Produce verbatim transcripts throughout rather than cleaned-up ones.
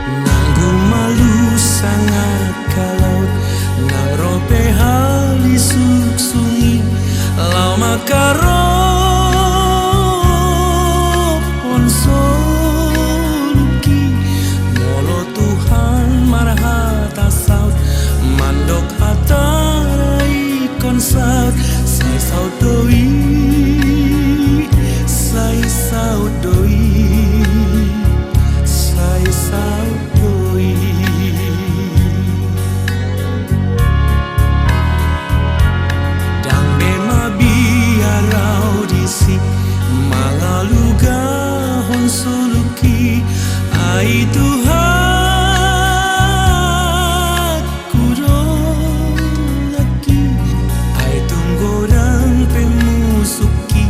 Nang gumalus sangkap laut, nang ro pe hali suksung i, laho mangkarophon soluki. Molo Tuhan marhata saut, mandok hata na ingkon saut, sai saut do i, sai saut do i, sai saut do i. Ndang be mabiar ahu disi, mangalugahon soluki, ai Tuhan ku do laki, ai tung godang pe musuki,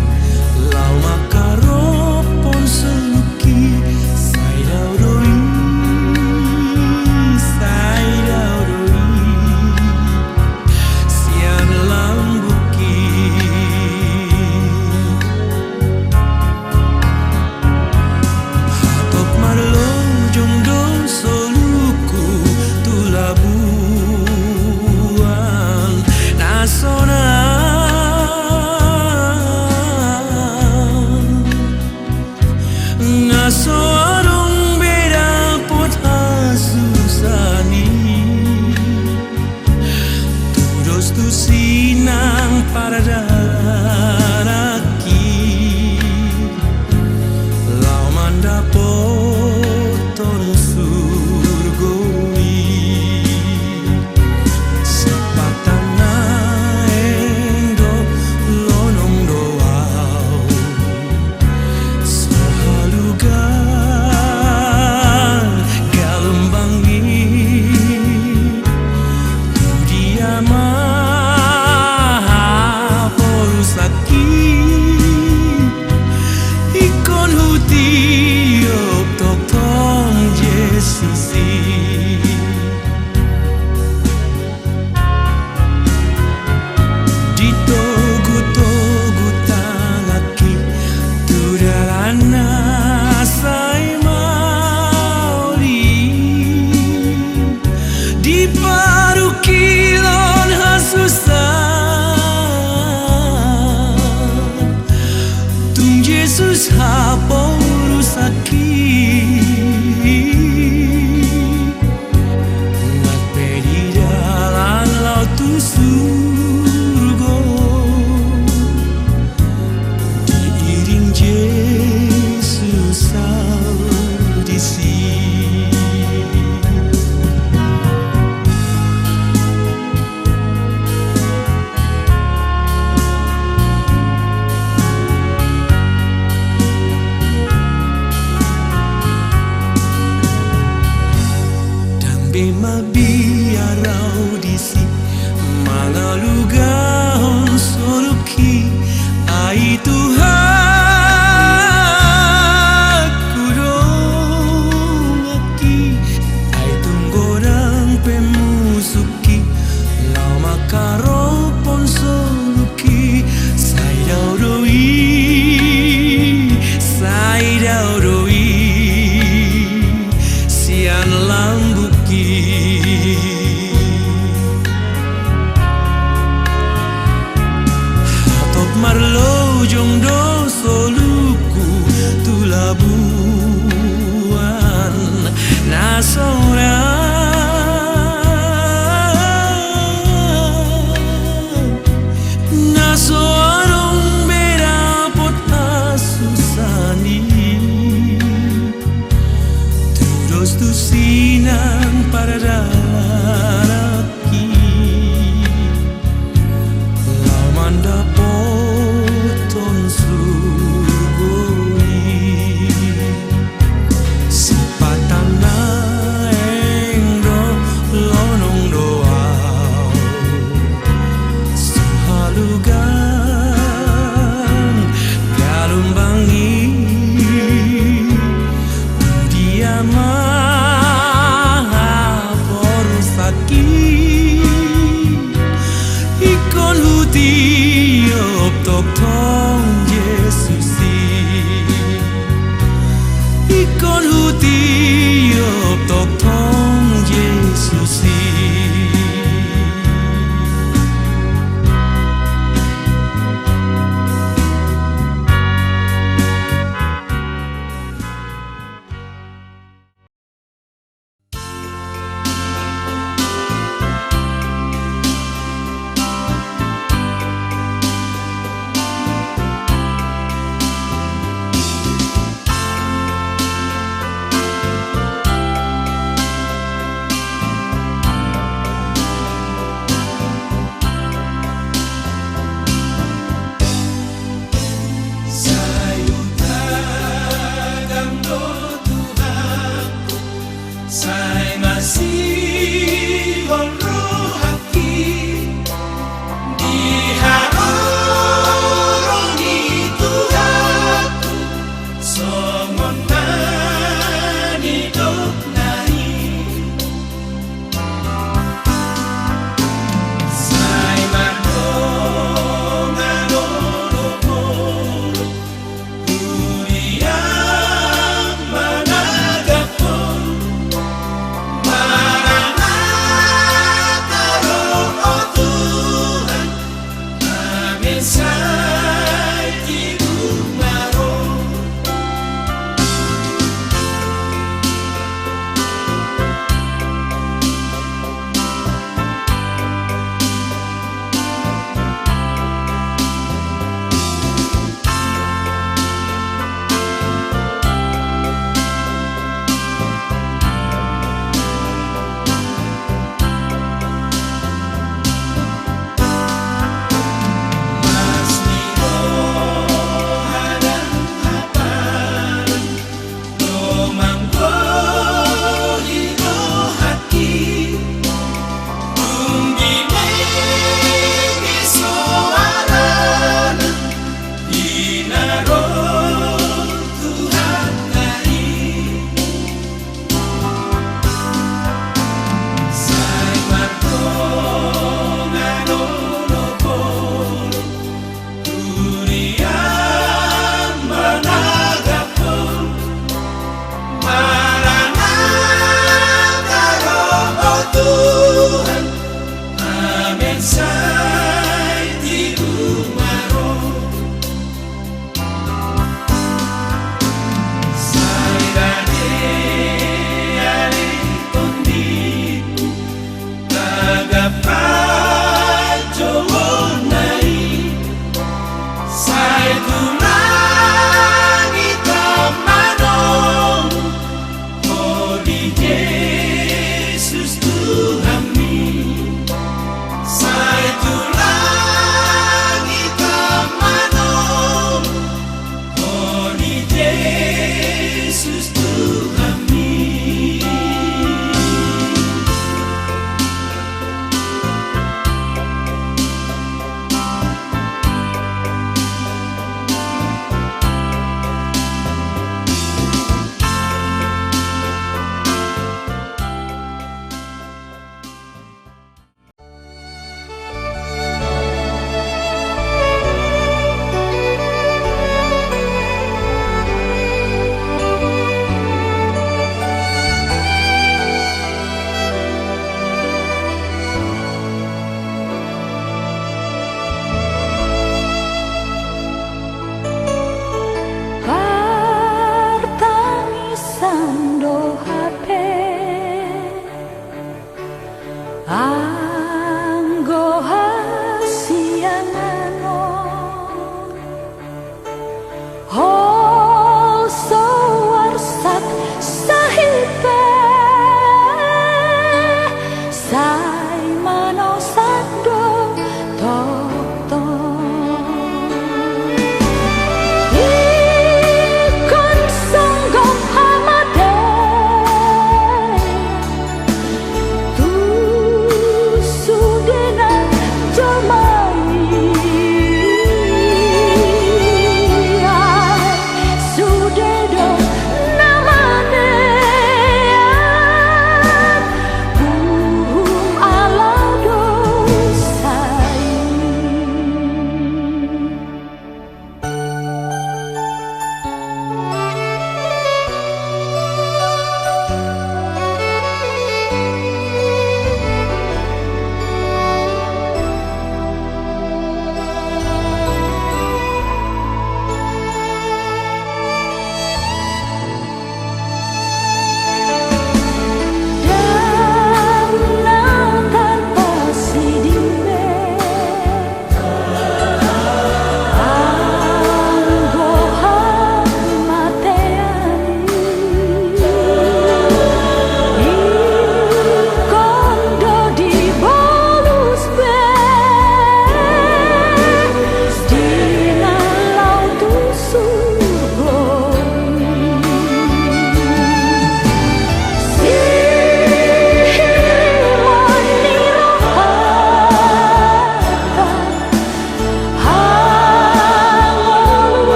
laho mangkarophon soluki, sai dao do i, sai dao do i, sian lambungki. Hatop marlojong do soluku tu labuan na sonang, na so adong be dapot hasusaan i. Tudos tusi nang pardalan nangkin, laho mandapothon surgo i. Sipata naeng do lonong do ahu, so halugan galombang i. Tu dia ma haporusangki, ingkon hutiop tongtong Jesus i. Ditogutogu tanganki tu dalan na sai mauli, diparungkilhon hasusaan, tung Jesus haporusangki. Nang pe di dalan laho tu surgo, diiring Jesus ahu disi. Ndang be mabiar ahu disi, mangalugahon soluki, ai Tuhanku do laki, ai tung godang pe musuki, laho mangkarophon soluki, sai dao do i, sai dao do i, sian lambungki. Hatop marlojong do soluku tu labuan na sonang, na so adong be dapot hasusaan i. Tudos tusi nang pardalan nangkin, laho mandapothon surgo i. Sipata naeng do lonong do ahu, so halugan galombang i. Tu dia ma haporusangki, Sai masihol rohangki di haroro ni Tuhanku, songon na nidokna i. Sai mandongani do ho, huria managap ho, manang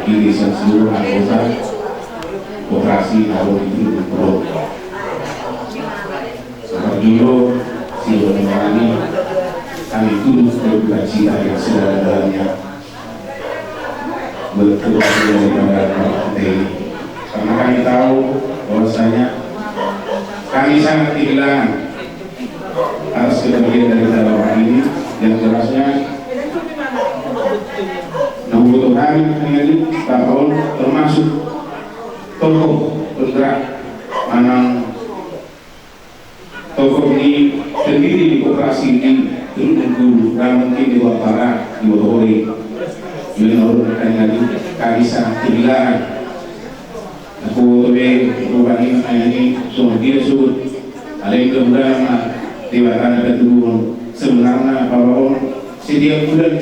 Di desa seluruh anggota koperasi Naro di Gunung Kudus. Saparjolo, silaturahmi kami turut berduka cita yang sedalam-dalamnya buat keluarga daripada Bapak Teni. Karena kami tahu bahwasanya kami sangat kehilangan atas kepergian daripada Bapak ini, yang jelasnya, na huboto hami nangkin, Bapak on termasuk tokoh penggerak manang tokoh ni pendiri di koperasi di Teluk Bengkulu, dan mungkin di Wapara, di Wohori. Menurut kami, kami sangat kehilangan. Aku tobe rupani ini songon dia suhut. Alai mudah-mudahan ma Debata na patuduhon. Sebenarnya Bapak on setiap bulan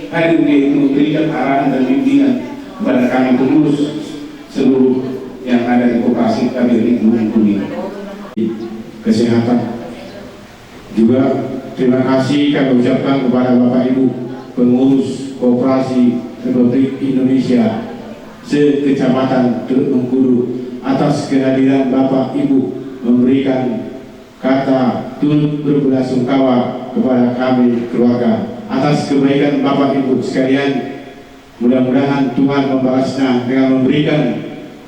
hadir, dia itu memberikan arahan dan bimbingan kepada kami pengurus seluruh yang ada di koperasi kami di Gunung Kudus. Kesehatan. Juga terima kasih kami ucapkan kepada Bapak Ibu pengurus Koperasi Republik Indonesia se-Kecamatan Teluk Bengkulu atas kehadiran Bapak Ibu memberikan kata turut berbelasungkawa kepada kami keluarga atas kebaikan Bapak Ibu sekalian. Mudah-mudahan Tuhan membalasnya dengan memberikan,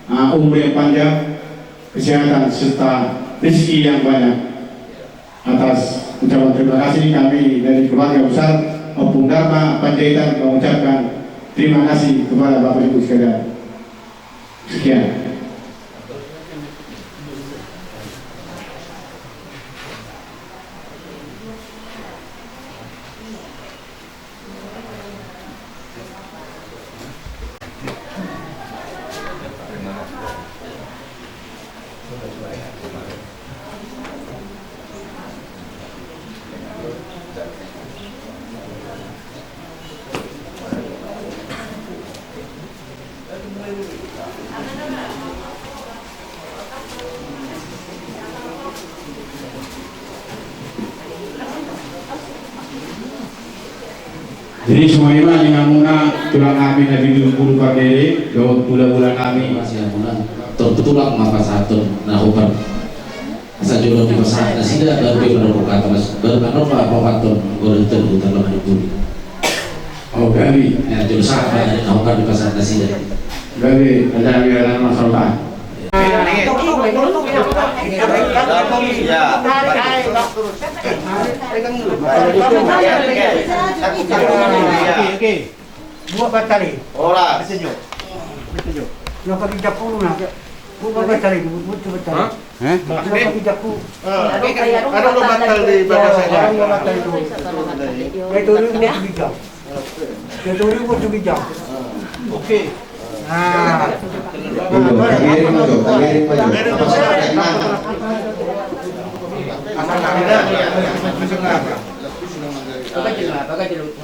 ah, umur yang panjang, kesehatan, serta rezeki yang banyak. Atas ucapan terima kasih kami dari keluarga besar Ompung Dharma Panjaitan mengucapkan terima kasih kepada Bapak Ibu sekalian. Sekian. Jadi songon i ma di hamuna tulang nami na di Bengkulu parbere dohot hulahula nami. Masi hamuna, tor tulang ma pasahathon na hombar. Asa jolo dipasahat nasida baru dia mandok hata, baru mandok ma pasahathon gori telu talo mani puli. Oh, gabe. Ya, jolo sahat ma na hombar dipasahat nasida. Gabe, ada yang ada masalah. Oke, oke. Buat batal. Ora. Itu jo. Itu jo. Kenapa kita puluh nak? Buat batal, buat batal. Hah? Eh? Kenapa kita puluh? Ada lo batal di bagasan. Ada lo batal itu. Itu dulu buat tiga jam. Itu dulu buat tiga jam. Oke. Nah. Itu, tagiring aja, tagiring aja.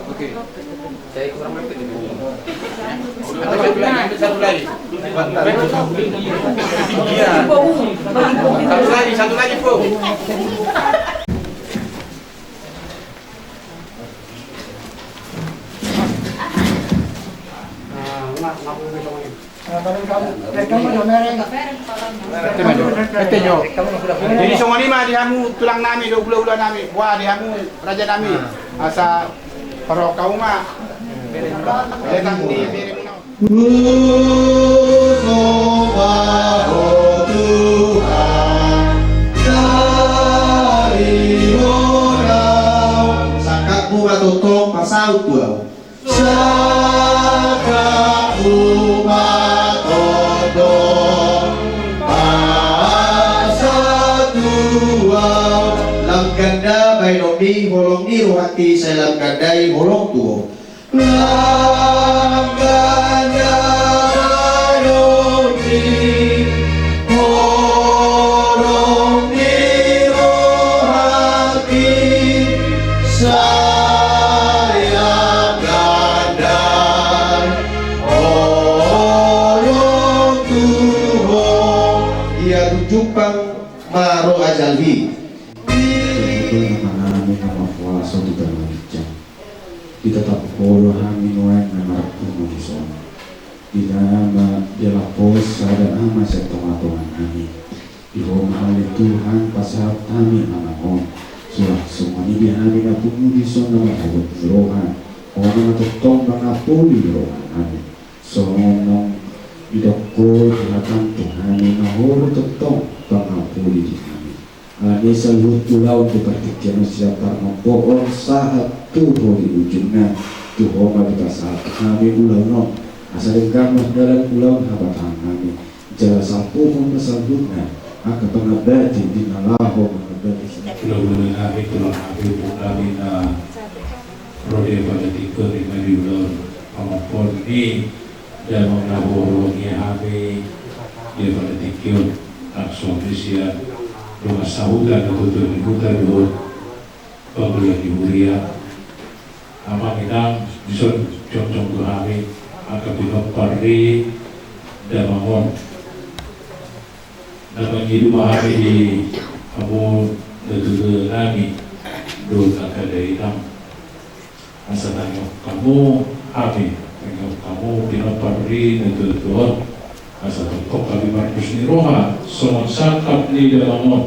Oke. Satu lagi, satu lagi, Bung. Jadi songon i ma di hamu tulang nami dohot hulahula nami, boha di hamu raja nami, asa parrohahon hamu ma. Datang di bere muna. Sangkapmu ma tongtong pasaut tu au. Sangkapmu ma tongtong pasaut tu au. Lam ganda baenonmi holong ni rohangki, sai lam ganda i holong tu ho. Lam ganda baenonmi holong ni rohangki, sai lam ganda holong tu ho. Ia tu jumpang ma roha Jalbi. Tuhan Ama nami na markuaso di tano ginjang. Ditatap Ho do hami nuaeng na marpungu dison. Di na ma dialap Ho sada Ama sian tongatonga nami. Di Ho ma ale Tuhan pasahat hami Amang on. Suang songon i di hami na pungu dison na manghaholongi roha, Ho ma na tongtong mangapuli roha nami. Songon naung didok Ho di hataM tu hami, na Ho do tongtong pangapuli di hami. Alani i saluhut ulaon di partingkian on sian parmompoon sahat tu Ho di ujungna, tu Ho ma dipasahat hami ulaon on. Asa denggan ma dalan ulaon hapatahan nami. Jala sampuhon ma saluhutna angka pangabati di na laho mangabati. Ulaon nami, tulang nami, pung nami na ro di pada tingki on, ima di ulaon pamompoon ni damang na borong i hami di pada tingki on, langsung di sian dongan sahuta, natuatua ni huta dohot pangula ni huria. Amang inang, dison jongjong do hami angka pinompar ni damang on. Na mangido ma hami di hamu natuatua nami dohot angka dainang. Asa tangiang hamu hami, tangiang hamu pinompar ni natuatua on. Asa tongtong hami mardos ni roha songon sangkap ni damang on.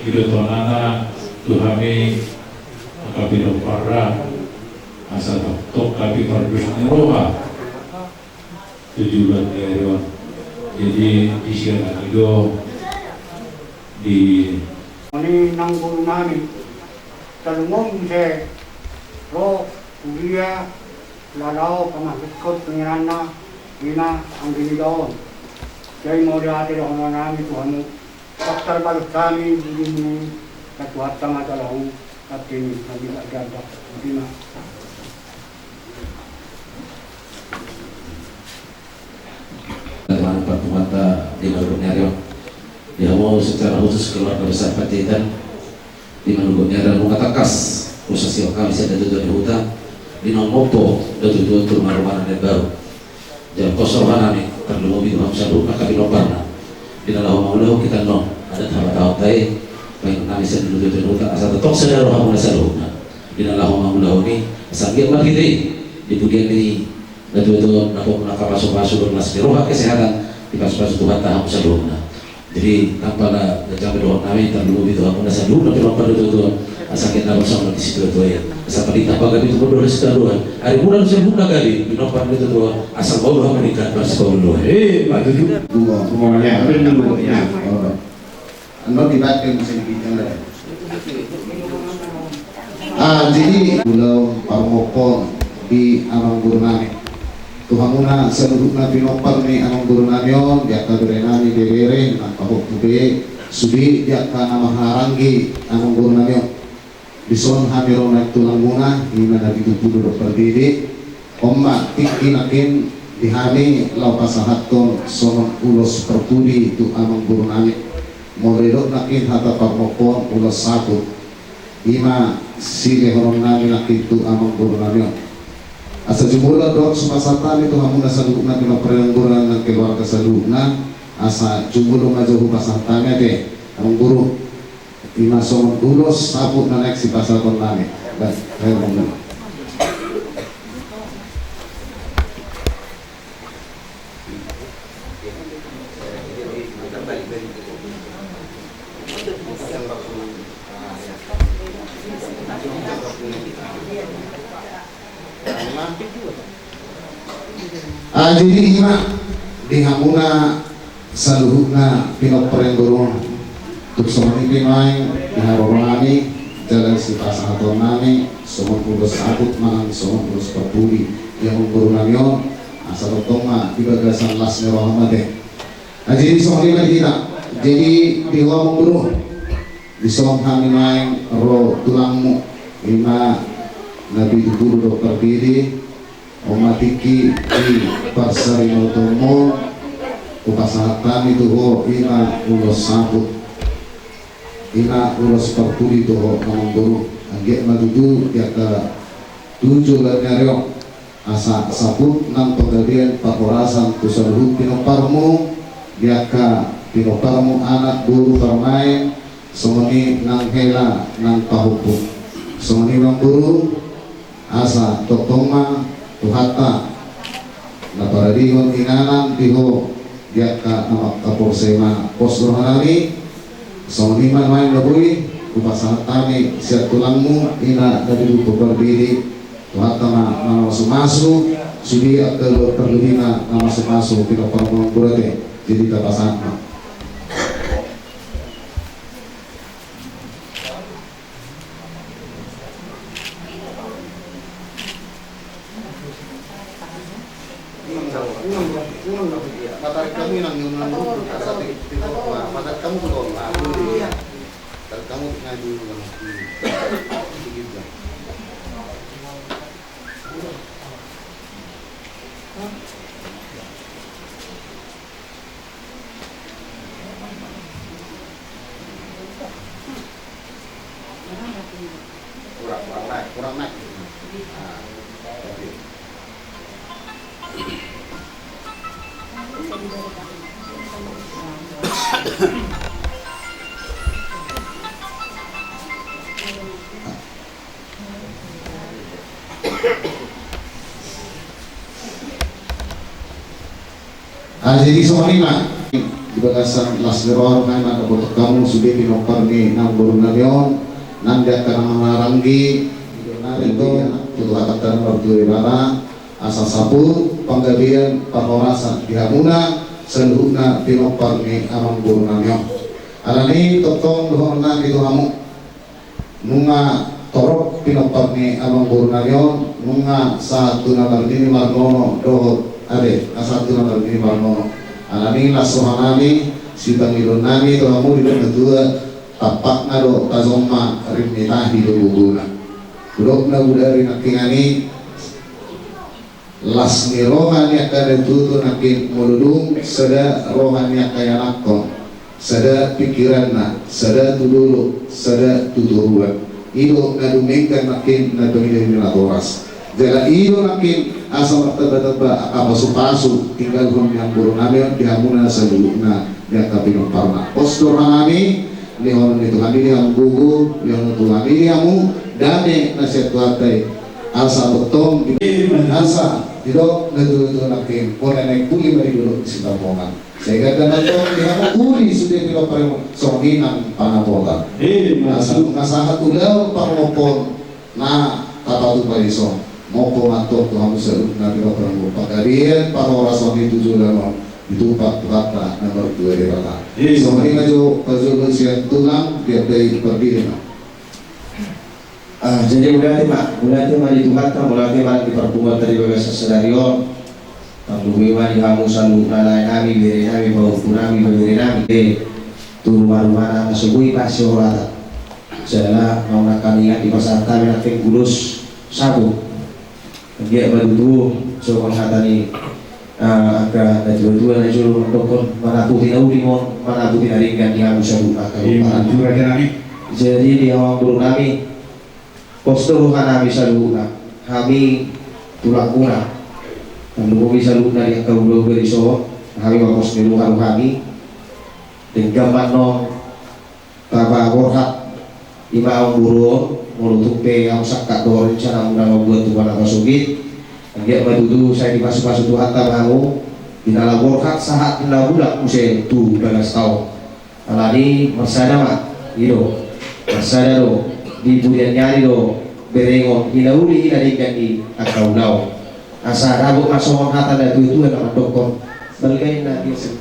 Ido tonana tu hami angka pinomparna. Asa tongtong hami mardos ni roha tu joloan ni ari on. Jadi di sian i do di. Oni nang boru nami, tarlumobi muse ro huria, laho pamangikkon tu inanna, ima anggi ni daon. Jadi mauliate dohonon nami tu hamu. Tarbalos hami di dirimu, na Tuhanta ma jala Ho, tapi na bisa ganda. Ima. Dalam pertemuan ta di Maluku Nyaryo, di hamu secara khusus keluarga besar Panjaitan di Maluku Nyaryo, nunga tangkas husahat hami sian natuatua ni huta, di na mompo natuatua tu rumah-rumah na baru. Jala pos roha nami, tarlumobi tu hamu saluhutna angka pinomparna. Di na laho mangulahon hita annon adat hapatahonta i, paingot nami sian natuatua ni huta, asa tongtong sada rohamuna saluhutna. Di na laho mangulahon i, asa anggiat marhite i di pudian ni natuatua on, na pos na angka pasupasu dohot las ni roha, kesehatan, dipasupasu Tuhanta hamu saluhutna. Jadi tanpa na jam dohot nami, tarlumobi tu hamuna saluhutna pinompar ni tuatua on, asa anggiat na ro songon na di situatua i. Asa paintah pagabe tu hundul ni sitadoan, arimuna saluhutna gabe, pinompar ni tuatua on, asa mauliate hamu ningkan parsipangolu. Eh, maju tu. Dua, dua, ya, betul, ya. Oh. Annon dibahen muse di bintang ada. Ah, jadi ulaon parmompoon di amangboru nami. Tu hamuna saluhutna pinompar ni amangboru nami on, di angka bere nami, bebere, na pahompu be, sude di angka na marhahaanggi amangboru nami on. Dison hami ro naeng tulangmuna, ima na pitu pulu dohot parbidi. On ma tingki nangkin di hami laho pasahathon songon ulos parpudi tu amangboru nami. Molo didok nangkin hata parmompoon ulos saput, ima silehonon nami nangkin tu amangboru nami on. Asa jumolo dohot sipasahat nami tu hamuna saluhutna pinompar ni amangboru nang keluarga saluhutna, asa jumolo ma jo hupasahat hami ate, amangboru. Ima songon ulos saput na naeng sipasahaton nami. Baik, ayo, amangboru. Ah, jadi ima di hamuna saluhutna pinompar ni amangboru, tung songon i pe nuaeng di haroro nami jala sipasahaton nami songon ulos saput manang songon ulos parpudi di amangboru nami on, asa tongtong ma di bagasan las ni roha ma ate. Ah, jadi songon i ma di hita. Jadi di ho amangboru, dison hami nuaeng ro tulangmu, ima na pitu pulu dohot parbidi. On ma tingki di parsarimaotonmu, hupasahat hami tu ho ima ulos saput, ima ulos parpudi tu ho amangboru. Anggiat ma tutu di angka tu joloan ni ari on, asa saput nang panggabean parhorasan tu saluhut pinomparmu, di angka pinomparmu anak boru parumaen, Songon i nang hela nang pahompu. Songon i ma amang boru, asa tongtong ma Tuhanta na paradihon inganan di ho di angka na mangkaporseai. Pos do rohanami. Songon i ma nuaeng na boi hupasahat hami sian tulangmu, ina na di lupuk parbidi. Tuhanta ma na mamasumasu, sude angka dua parlobina na mamasumasu pinomparmuna. Jadi tapasahat ma. Kurang, kurang naik, kurang naik. Nah, oke. Ah, jadi songon i ma di bagasan las ni roha, roha ni ma na botok hamu sude pinompar ni amang boru nami on, nang di angka na marhahamaranggi, di donari tu Tuhanta na martua Debata, asa saput panggabean parhorasan di hamuna saluhutna pinompar ni amang boru nami on. Alani tongtong dohonon nami tu hamu. Nunga torop pinompar ni amang boru nami on, nunga sahat tu na marnini marnono dohot ate, na sahat tu na marnini marnono. Alani las roha nami, sipangidoan nami tu hamu di na tua, tampakna do tajom ma rim ni tahi do gogona. Dok na budari nangkiningan i, las ni roha ni angka na tuatua nangkin molo dung sada roha ni angka ianakhon, sada pingkiranna, sada tu dolok, sada tu toruan. I do na dumenggan nangkin na pangida ni natoras. Jala i do nangkin asa martambatamba angka pasupasu tinggalhon ni amang boru nami on di hamuna saluhutna di angka pinomparna. Pos do roha nami, lehonon ni Tuhan i di hamu gogo, lehonon ni Tuhan i di hamu dame na sian Tuhanta i. Asa tongtong di asa didok na tuatua nangkin, bona naeng huli ma di dolok ni Sitambungan. Sai ganda ma antong di hamu huli sude pinompar i, songon i nang pangapotan. Asa nunga sahat ulaon parmopoon na tapatupa dison. Mompo ma antong tu hamu saluhutna pinompar i, panggabean parhorasan i tu joloan on ditumpak Tuhanta na martua Debata. Songon i ma jo parjolo sian tulang, diandai pardiri ma. Ah, jadi mauliate ma, mauliate ma di Tuhanta, mauliate ma di parpunguanta di bagasan sadari on. Tarlumobi ma di hamu saluhutna lae nami, bere nami, pahompu nami, ibebere nami. Eh, tu rumarumana na so boi pasioratan. Jala naung nangkaningan dipasahat hami nangkin ulos sabu. Anggiat ma tutu songon hata ni, ah, angka na tuatua na jolo mandokkon, manaputi na uli ma on, manaputi na denggan di hamu saluhutna angka. Ima tutu raja nami. Jadi di hamu amang boru nami, pos do roha nami saluhutna, hami tulangmuna. Tarlumobi saluhutna di angka ulaula dison, hami ma pos ni roha rohami. Denggan ma annon tapaborhat, ima amang boru on, molo tung pe ahu sangkap do rencana muna mambuat tupa na pasogit. Anggiat ma tutu sai dipasupasu Tuhanta ma hamu, di na laho borhat sahat na mulak muse tu bagas taon. Alani marsada ma, i do, marsada do, di pudian ni ari do berengon i na uli i na denggan i angka ulaon. Asa dapot ma songon hata na tuatua na mandokkon, balga inna biasa.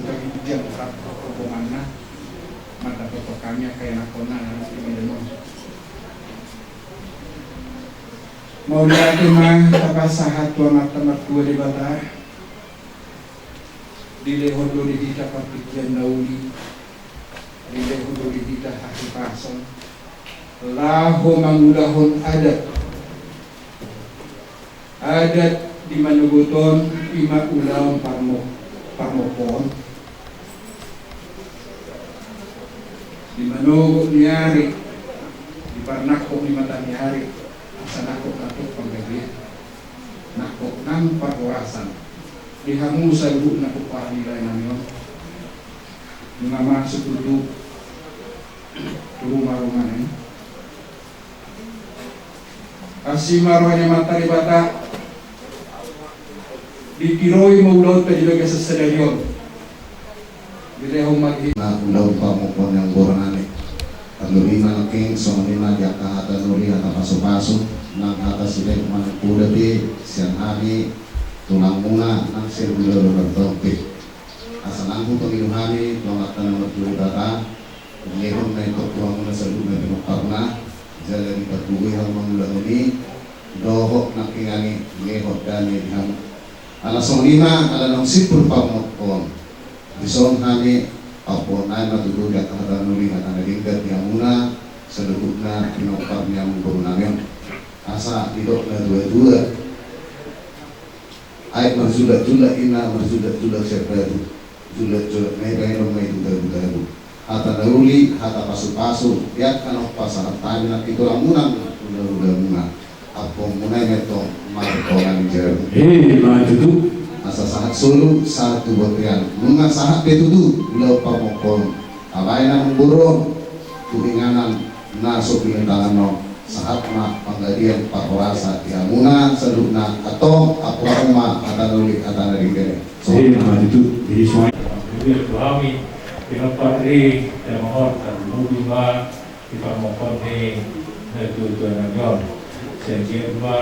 Mandapothon hami angka ianakhonna na di medan on. Mauliate ma tapasahat tu Amanta Martua Debata. Dilehon do di hita partingkian na uli, dilehon do di hita hahipason laho mangulahon adat. Adat di manogot on ima ulaon parmo-, parmopoon. Di manogot ni ari, di parnangkok ni mata ni ari, asa nangkok nangkok panggabean, nangkok nang parhorasan. Di hamu saluhutna pomparan ni lae nami on. Nunga masuk tutu tu ruma-rumana i. Asi ma roha ni Amanta Debata, ditiroi ma ulaonta di bagasan sadari on. Dilehon ma di na ulaon pamongkon ni amangboru nami. Tarlumobi ma nangkin songon i ma di angka hata na uli, hata pasu-pasu, nang hata sibahen manang poda pe sian hami tulangmuna nang sian hulahula na ro pe. Asa nang hupangido hami tu Amanta na martua Debata, dilehon ma i tu hamuna saluhutna pinomparna, jala dipargogoi hamu mangulahon i, dohot nangkiningan i dilehon dame di hamu. Ala songon i ma, ala naung simpul pamongkon, dison hami pamboan nami ma tutu di angka hata na uli, hata na denggan di hamuna saluhutna pinompar ni amangboru nami on. Asa didok na tua-tua, aek marjulak-julak, ina marjulak-julak sian batu, julak-julak na i bahenon ma i tu tabu-tabu. Hata na uli, hata pasu-pasu, di angka naung pasahat hami nangkin tu hamuna, hula-hulamuna, ampombuna i ma antong martonga ni jabu. Ima tutu. Asa sahat solu, sahat tu bontean. Nunga sahat pe tutu ulaon pamongkon, baen amangboru on tu inganan na so pinatangan on. Sahat ma panggabean parhorasan di hamuna saluhutna, antong ampu hamu ma hata na uli, hata na denggan i. Songon i ma tutu. Jadi songon i. Pinompar ni damang on, tarlumobi ma di pamongkon ni na tua-tua nami on. Sai anggiat ma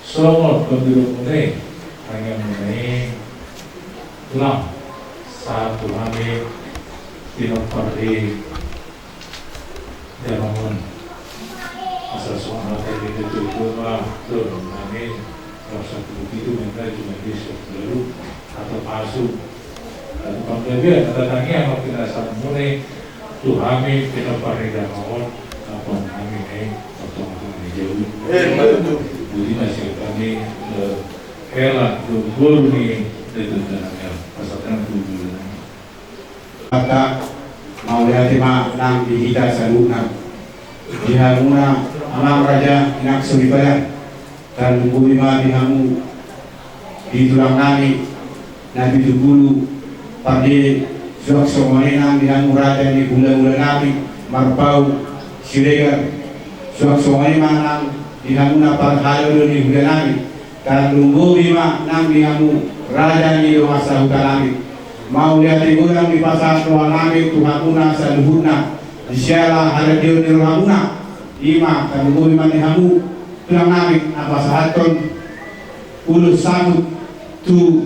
songon pambilonmuna i, tangiangmuna i lam sahat tu hami pinompar ni damang on. Asa songon hata ni na tua-tua ma dohonon nami, sampulu pitu menit, jumadi sampulu ualu, hata pasu, hata panggabean, hata tangiang, hata pinasahatmuna i tu hami pinompar ni damang on, ampombuna i ma antong martonga-tonga ni jabu. Ima tutu. Boti ma sian hami, eh, hela dohot boru ni na tua-tua nami on. Pasahat nami tu hulahula nami. Mauliate ma nang di hita saluhutna. Di hamuna amang raja, inang soripada. Tarlumobi ma di hamu, di tulang nami na pitu pulu pande, suang songon i nang di hamu raja ni hula-hula nami Marpaung Siregar. Suang songon i ma nang di hamuna parhalado ni hula nami. Tarlumobi ma nang di hamu raja ni dongan sahuta nami. Mauliate godang dipasahat roha nami tu hamuna saluhutna di siala haradeon ni rohamuna. Ima tarlumobi ma di hamu tulang nami na pasahathon ulos saut tu,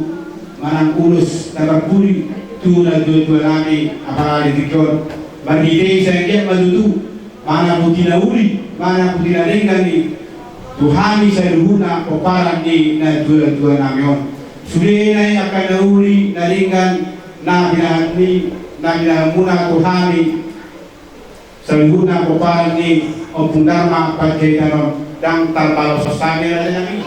manang ulos na marpudi tu na tua-tua nami, apala di tingki on marhite i sai anggiat ma tutu mana boti na uli, mana boti na denggan i tu hami saluhutna pomparan ni na tua-tua nami on. Sude nai angka na uli na denggan na pinahan ni, na pinahanmuna tu hami saluhutna pomparan ni Ompung Darma Panjaitan on, ndang tarbalos hami raja nami.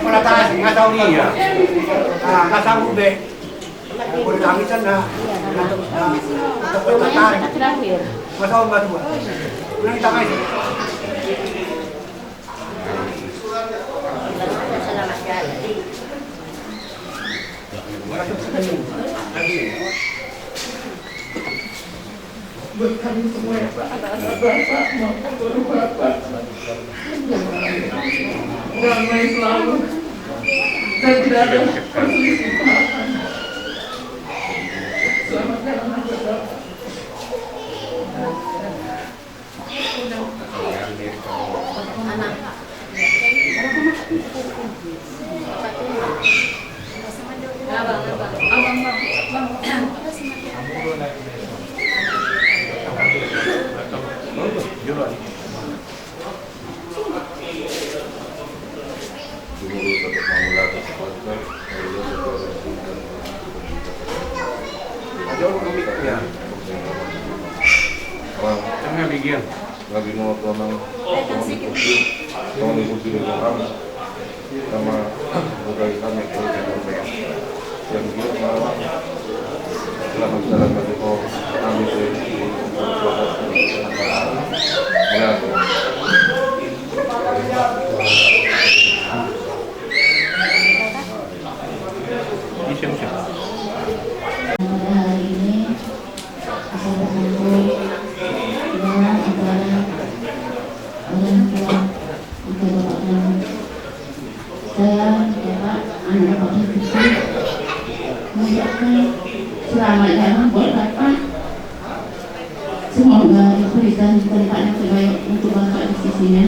Pola tasi, nga tau dia. Ah, nga tau be. Pola tasi sana. Terakhir. Nga tau nga dua. Ulang kita main. Buat kami semua ya Pak, anak-anak Bapak maupun guru Bapak, damai selalu dan tidak ada perselisihan. Selamat jalan buat Bapak. Tengah bikin. Lagi mau tuang, tuang ikuti, tuang ikuti dengan kamu. Sama buka ikan yang kau jangan lupa. Yang dia malam. Selamat jalan bagi kau. Kami dari sini. Ya. Saya, Bapak, anak Bapak Presiden, mengucapkan selamat jalan buat Bapak. Semoga diberikan tempat yang terbaik untuk Bapak di sisinya.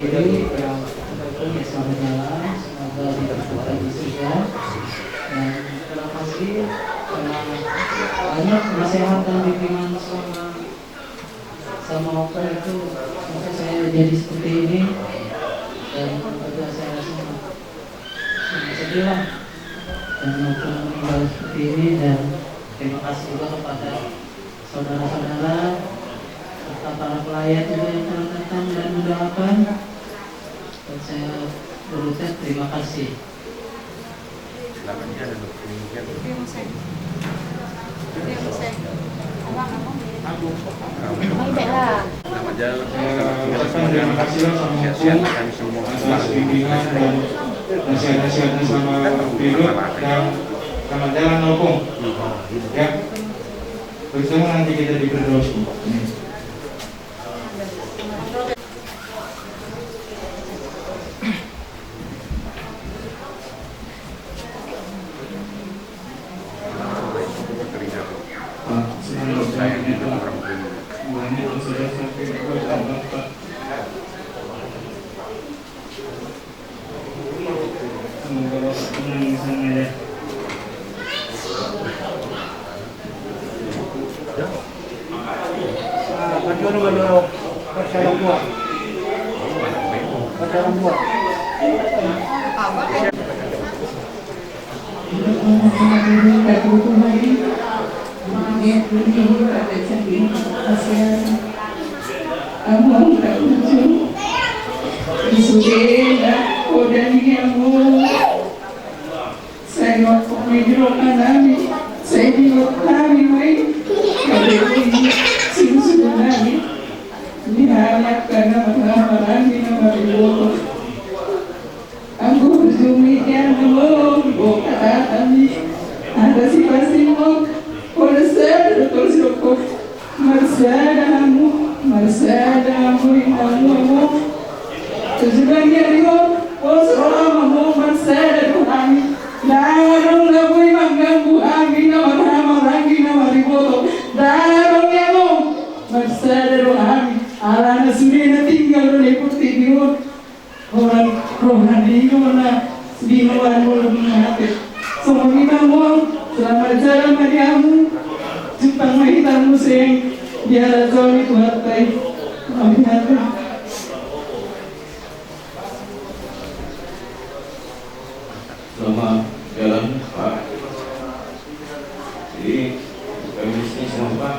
Jadi, ya, kita pun ya selamat jalan, semoga dipercepat isinya. Dan terima kasih karena banyak penasehat dan bimbingan selama, sama waktu itu, sampai saya jadi seperti ini. Dan keluarga saya sangat, sangat sedih lah. Dan waktu meninggal seperti ini, dan terima kasih juga kepada saudara-saudara, serta para pelayan juga yang telah datang dan mendoakan. Dan saya berucap terima kasih. Terima kasih lah sama Opung atas bimbingan dan nasihat-nasihatnya sama Pedro, dan selamat jalan, Opung. Ya. Bertemu nanti kita di Firdaus. Sai rohangku ma i di rohanami, sai di rohanami ma i, gabe i suhut-suhut nami di halak na marhahamaranggi na mariboto. Anggo ujungna i, amang, boha hami, asa sipasing on, holan sada do tol sidok. Marsada hamu, marsada hamu, indamu, amang. Tujuan ni ari on, pos roham, amang, marsada do hami. Ndang adong na boi mangganggu hami na marhahamaranggi na mariboto. Ndang adong i, amang. Marsada do hami. Alana sude na tinggal do di portibi on. Holan roha ni i do na binoan molo mangate. Songon i ma, amang, selamat jalan ma di hamu. Jumpang ma hita muse di harajaon ni Tuhanta i. Mauliate. Selamat jalan, Pak. Jadi, kami di sini sama Pak,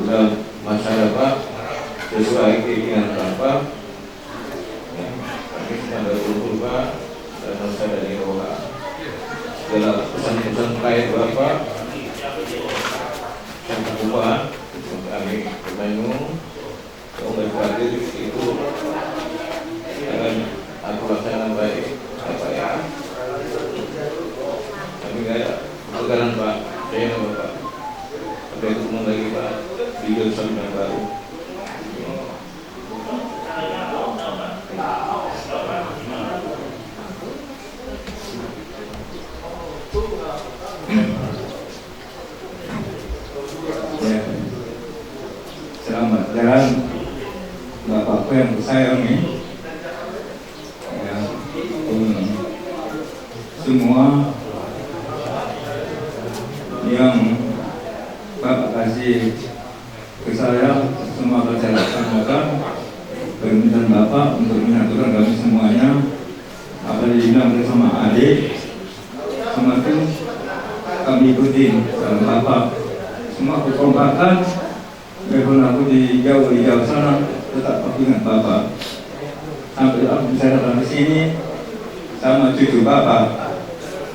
udah masalah, Pak, sesuai keinginan Bapak. Ya, kami cuma berkumpul, Pak, dan harus ada di roha. Segala pesan-pesan terakhir Bapak, Upa, kami permenu, kau berpikir itu akan aku laksanakan baik, apa ya? Kami nggak ada pegangan, Pak. Saya nggak, Pak. Sampai ketemu lagi, Pak, di jurusan yang baru. Ya. Selamat jalan, Bapakku yang tersayang, ya. Ya, hmm. Semua yang Bapak kasih ke saya, semua akan saya laksanakan permintaan Bapak untuk menyatukan kami semuanya. Apa yang dibilang bersama adik, semua itu kami ikutin saran Bapak. Semua aku kompakan, biarpun aku di jauh, di jauh sana, tetap aku ingat Bapak. Sampai aku bisa datang ke sini sama cucu Bapak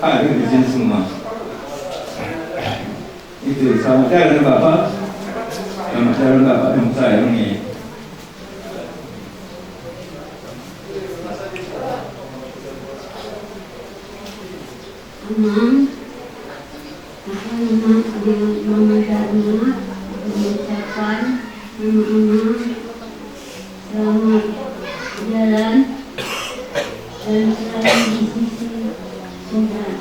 hadir di sini semua. Itu, selamat jalan, Bapak. Selamat jalan, Bapak yang saya ini. Amang, apa nama dia, Mama Dharma, mengucapkan nama Amang, selamat jalan dan selalu di sisi Tuhan.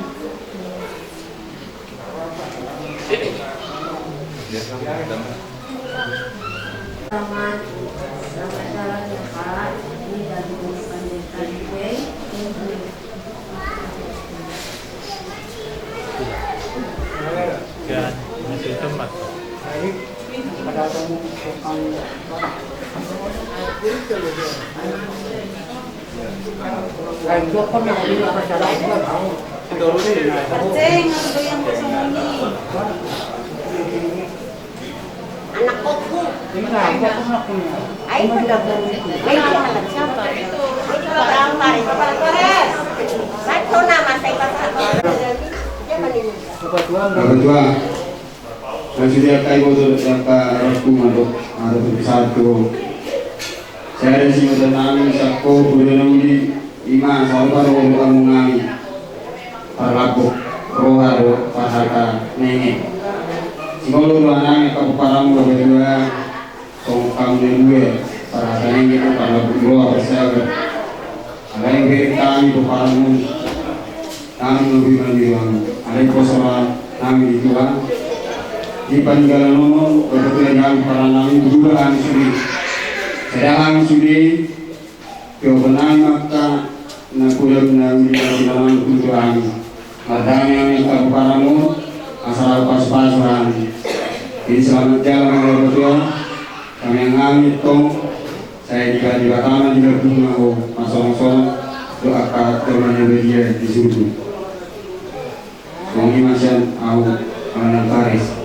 Selamat, selamat jalan ya, Pak. Ini dari Pendeta Dwi. Ya, masih tempat. Anak kokku. Ayo, ayo, ayo, siapa? Ayo, Pak Ampar, Pak Ampar. Satu nama saya, Pak Ampar. Dia mana ini? Bapak Tua. Bapak Tua. Langsung dia kai boto, dia ka rokku, mandok, mandok satu. Sada singkoto nami, sakko, poda na uli, ima, sarupa do roha nami. Parlapok roha do, parhata nenge. Singkoto do roha nami, angka pomparanmu, Bapak Tua, songon hamu na dua, parhata nenge, parlapok roha, parsabar. Alai hubereng hami pomparanmu, nami na boi mandiroan, alai poso roha nami di Tuhan. Di paninggalan on, Bapak Tua, di hami pomparan nami, berubah hami sude. Sada hami sude, tiopan nami ma angka na poda na uli na tinanam tu hami. Mardame hami angka pomparanmu, asa ro pasupasu hami. Jadi selamat jalan, Bapak Tua. Tangiang hami tong, sai di Debata ma dilambung ma ho, marsongon-songon dohot angka jolma na badia di surgo. Songon i ma sian ahu, Alan Alvarez.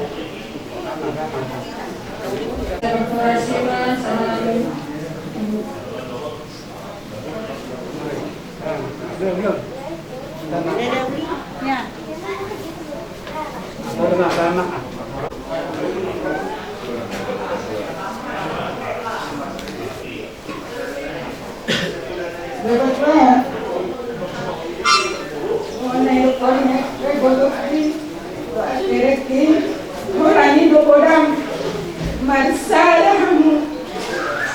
Marsada hamu.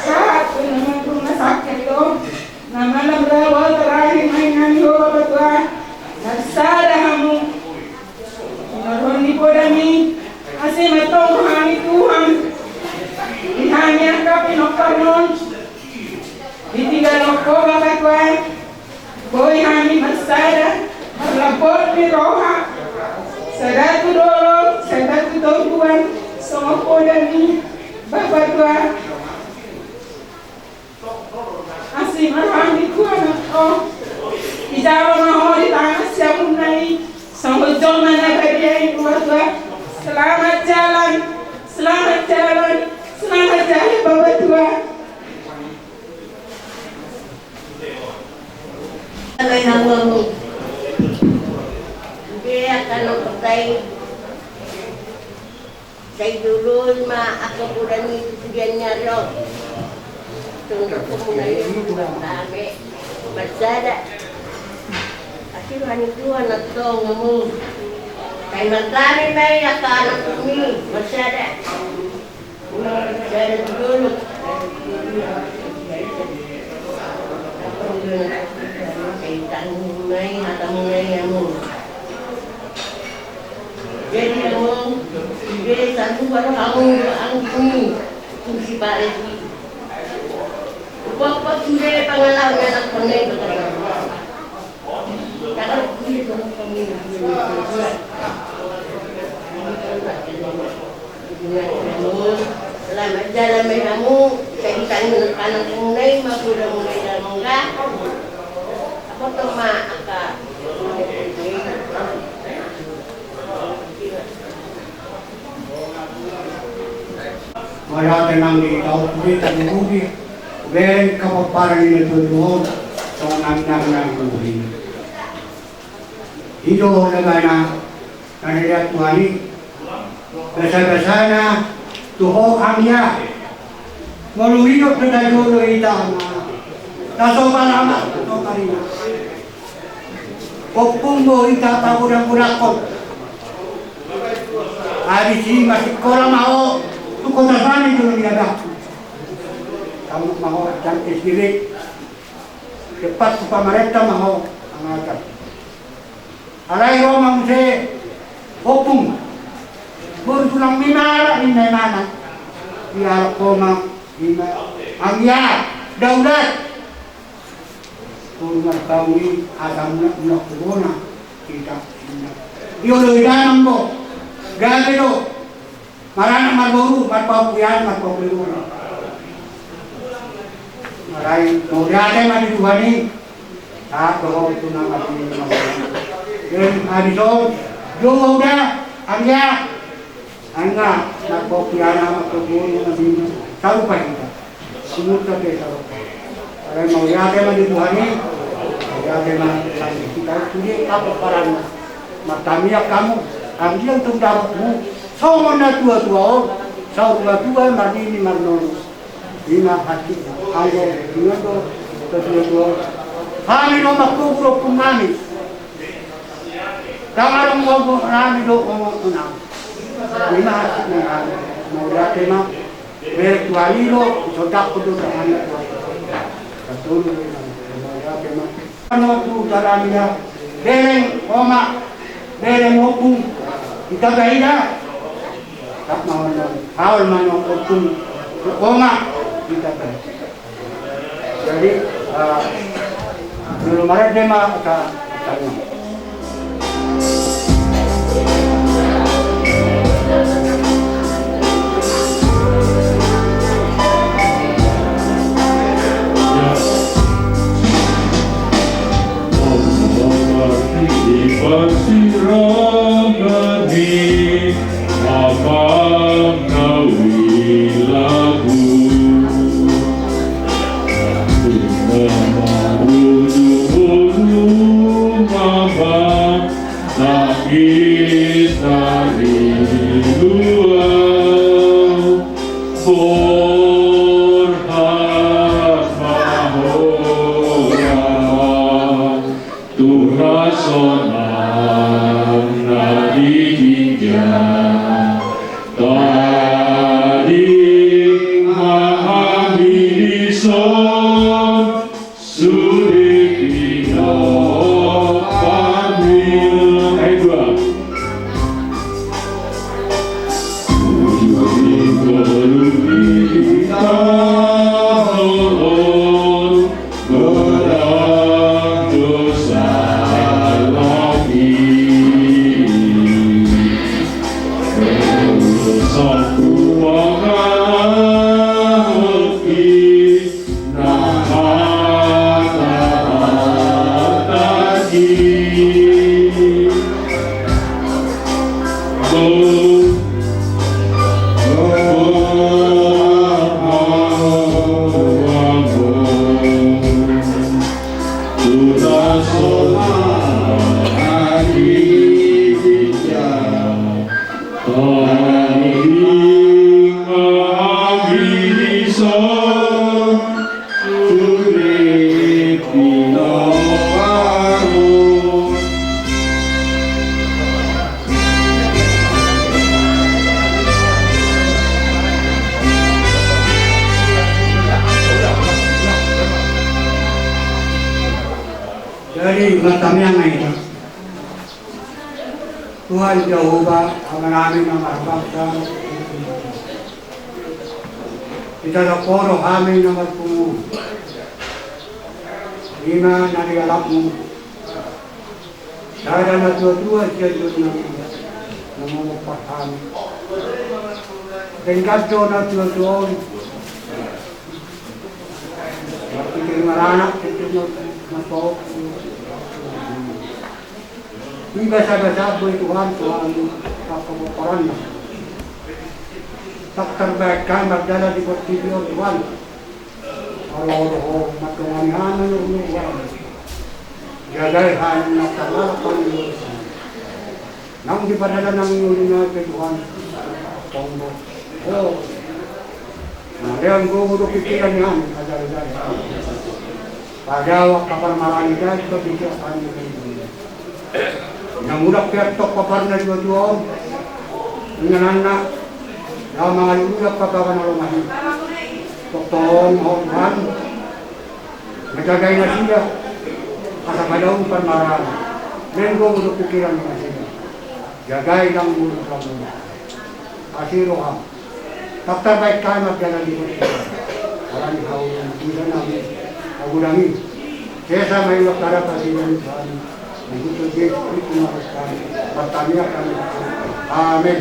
Sahat tu na rumah sakit do. Na malam rawa terakhir main nami ho, Bapak Tua. Marsada hamu. Marhon ni podami, asa ma tong hami Tuhan. Di hami angka pinompar non. Ditinggalhon ho, Bapak Tua. Boi hami marsada, marlambok ni roha. Sada tu dolok, sada tu toguan, songon podami, Bapak Tua. Asi ma roham di Tuhan, oh. Dijalo ma ho di tangan siamunna i, songon jolma na badia i, Bapak Tua. Selamat jalan, selamat jalan, selamat jalan, Bapak Tua. Alai hamu, hamu. Dia akan memperbaiki. Sai jolo ma angka poda ni tutudian ni ari on. Tunduk pemuna i dame marsada. Asi roha ni Tuhan na tong hamu. Sai mardame ma i angka anakmi marsada. Marsada tu dolok. Sai tanggung ma i hatamuna i hamu. Jadi hamu, jadi satu baru hamu dua anggini, fungsi baris i. Upok-upok sude pangalaman anak kone. Selamat jalan ma i hamu, sai ditanggung anak muna i ma poda muna i dalam mangga. Apa tong ma angka Mauliate nang di tahu pudi tadi pudi. Bereng kapaparan ini tuan tuan. Songon nang nang nang pudi. Ido na bana na nilihat Tuhan i. Basa-basana tu ho anggia. Molo ido tu tajolo ita na. Taso palama tu karina. Ompung do hita pagodang-godanghon. Abis i masikola ma ho tu kota sani do niaga. Tamat ma ho jam S D B. Cepat tu pamarenta ma ho angatan. Alai ro ma muse ompung. Boru tulang mimala ninna imana. Dialap ho ma ima anggia daulat. Tolu martaon i asa mulak-mulak tu bona hita. Ioloi damang do. Gabe do. Maranak marboru, marpaompung iana, marpaompung boru. Marai mauliate ma di Tuhan i. Sahat do ho tu na mati. Jadi abis on, dua uda anggia. Anggia, marpaompung iana, marpaompung boru, marpaompung boru. Sarupa hita. Sumut tapi sarupa. Alai mauliate ma di Tuhan i. Mauliate ma di Tuhan i. Kita sude apa paranna. Martamiang hamu. Anggiat tu dapotmu. Songon na tua-tua on. Saur matua marnini marnono. Ima hati. Anggo ingon do. Tua-tua on. Hami do mangkubur ompung nami. Tangan ompung nami do ompung nami. Ima hati nami. Mauliate ma. Bertualilo, sodak kudu tangan. Katulu, mauliate ma. Ano tu dalamnya, bereng oma, bereng ompung, hita baida. Tak mau nang, haul manang ompung, oma, hita baida. Jadi, eh, belum ada tema, tak, tak. Tuhan sonang na di ginjang tadi mahami dison sude pinompar ni. Ayat dua. Martamiang ma hita. Tuhan Jahowa, Amanami na marbangsa, ditatap Ho do hami na marpungu. I ma na dialapmu. Sada natuatua sian jolma na mangompar hami. Denggan do natuatua on. Marpikir maranak, pikir na, na pok. Ibasabasa boi Tuhan, Tuhan, angka pomparanna. Ndang tarbahen hami mardalan di portibi on, Tuhan. Molo Ho do mandongani hami, Tuhan. Jagai hami na tarlalap hami. Naung di pardalanan ni uli nami pe Tuhan. Tonggo. Oh. Na lean gogo do pikiran ni hami, ajari-jari hami. Pajawab kabar marani dan kebijakan ni. Na mulak pe antong kabar na dua-dua on. Ingananna. Na mangalului angka baga na lomak i. Tongtong Ho Tuhan. Manjagai nasida, asa padaun parmaraan, lean gogo do pikiran ni nasida. Jagai nang mulu kamu. Asi roha. Ndang tarbahen hami mardalan di portibi on. Alani hau bisa nami. Agu dami. Sesa ma i ulang kada pasi dan Tuhan. Mengikuti Yesus Kristus Tuhan kami. Martamiang hami. Amin.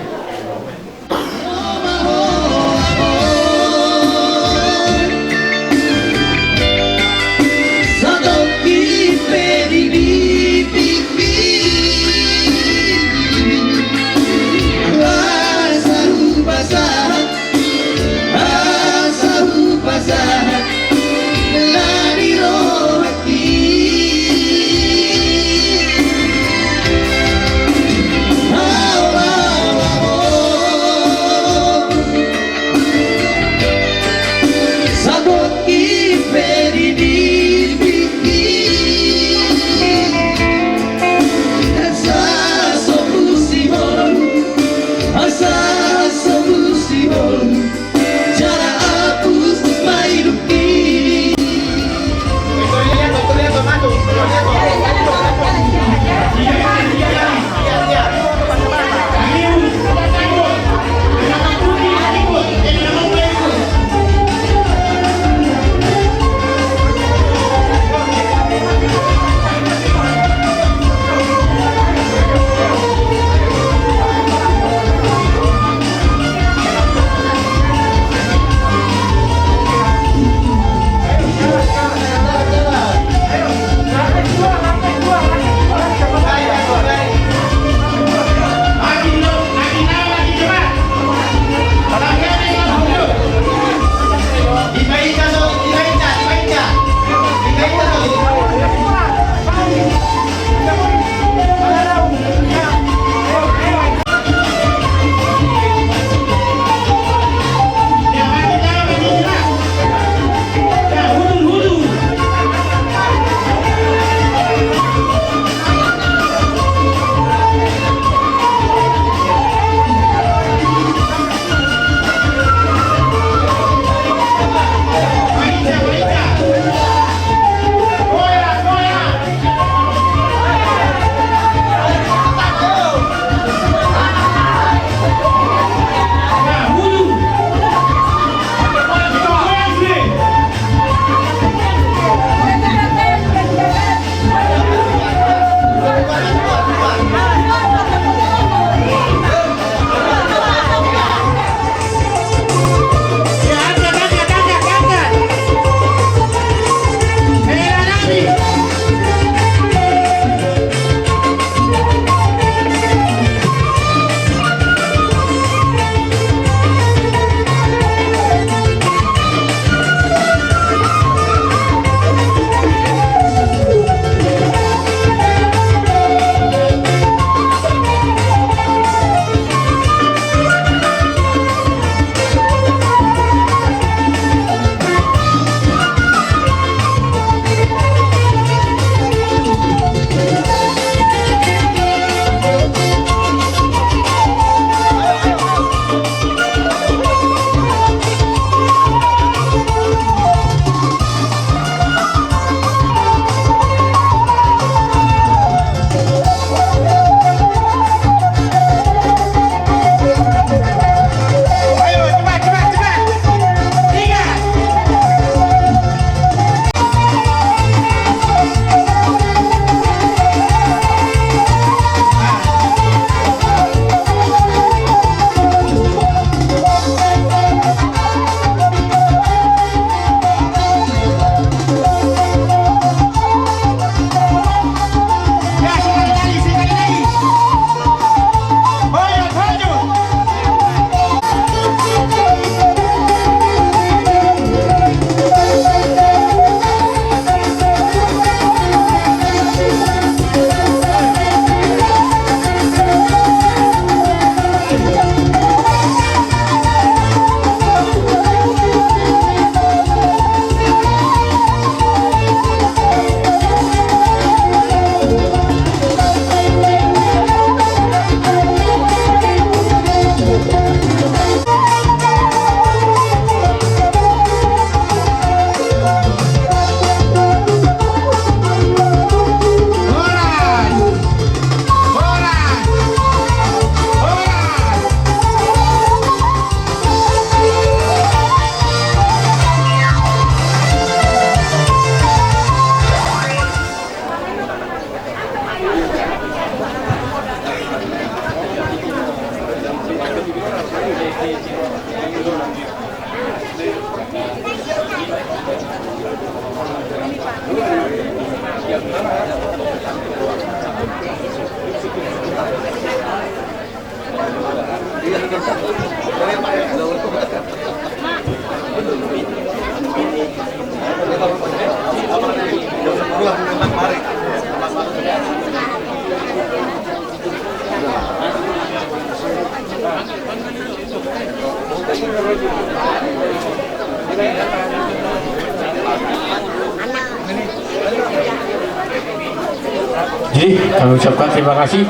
Jadi, kami ucapkan terima kasih.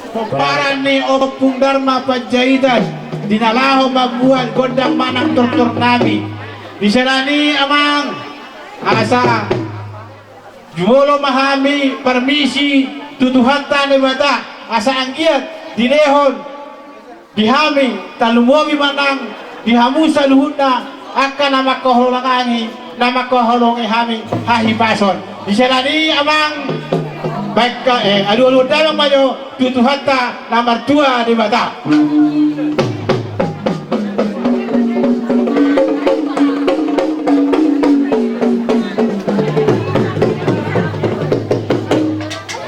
Pomparan ni Ompung Darma Panjaitan di na laho mambuat gondang manang tortor nami. Di sada ni, Amang, asa jumolo ma hami parmisi tu Tuhanta Debata, asa anggiat dilehon di hami tarlumobi manang di hamu saluhutna angka na mangkaholongi, na mangkaholongi hami hahipason. Di sada ni, Amang, baen, eh, alualuhon damang ma jo tu Tuhanta na martua Debata.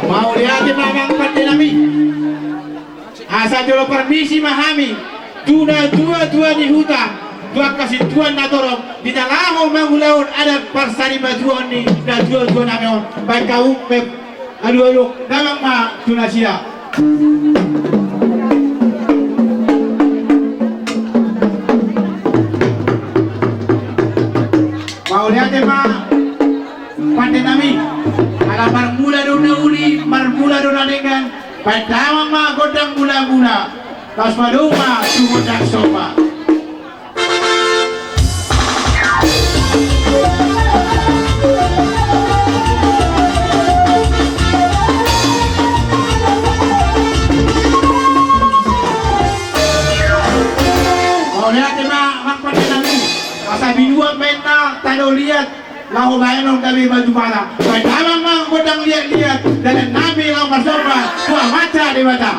Mauliate ma, Amang pande nami. Asa jolo parmisi ma hami tu natuatua ni huta, tu angka sintuan na torop, di na laho mangulahon adat parsarimatuaon ni natuatua nami on. Baen hamu pe alualuhon damang ma tu nasida. Mauliate ma, pande nami. Ala marmula do na uli, marmula do na denggan. Baen damang ma gondang mulamula. Laos madung ma tu gondang somba. Mauliate ma, Amang pande nami. Asa binuat ma inna tano liat, laho baenon gabe batu bara. Baen damang ma gondang liatliat, dalan nami laho marsomba tu Amanta Debata.